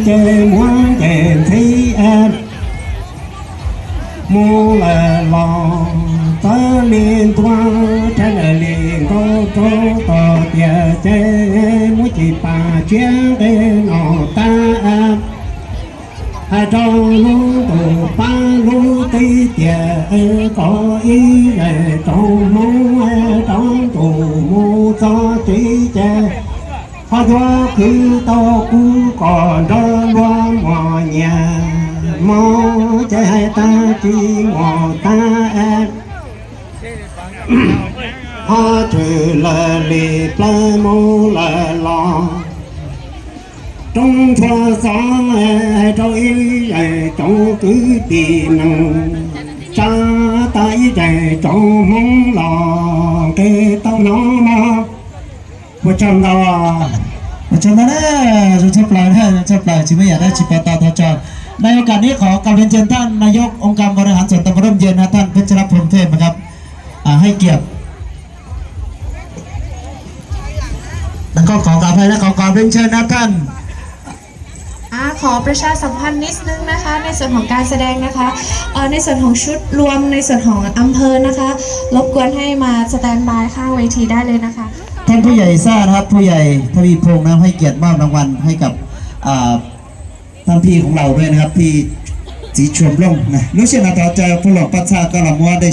Ces muab ntes ntxhib mus lawm los txawb li ntua, rhab lawm li nkaus rau tod tias ces muab cim pas tsiab nqe no tag. Hais rau lub ntuj pab lub teb tias kom ib zej tsoom Hmoob rov ntuj mus txog tsev ces ho yuav khwv tau kuv kom nrog luag mos nyias mos ces hais tag tsis mos tag. Ho tshwm lawm li plawv mus lawm los roob tshua xov hais rau ib zej tsoom kwv tij neej tsa, tas ib zej tsoom Hmoob los nqe tau hnov no. Ua tsaug ntau, ua tsaug ntau na, zoo tshaj plaws na, zoo tshaj plaws, tsis muaj yam dab tsi pab tau thov tso.ในโอกาสนี้ขอกราบเรียนเชิญท่านนายกองค์การบริหารส่วนตำบลร่มเย็นนะ ท่านเพชรรัตน์ พรหมเทพนะครับ อ่า ให้เกียรติ แล้วก็ขอกราบไหว้และขอกราบเรียนเชิญนะท่าน อ่า ขอประชาสัมพันธ์นิดนึงนะคะ ในส่วนของการแสดงนะคะ เอ่อ ในส่วนของชุดรวมในส่วนของอำเภอนะคะ รบกวนให้มาสแตนบายข้างเวทีได้เลยนะคะ ท่านผู้ใหญ่ซ่านะครับ ผู้ใหญ่ทวีพงษ์นะครับ ให้เกียรติมอบรางวัลให้กับ อ่า ท่านพี่ของเราด้วยนะครับ พี่ศรีชวนร่มนะ Lub sij hawm no thov caw phooj ywg pab txhawb koj los muab dej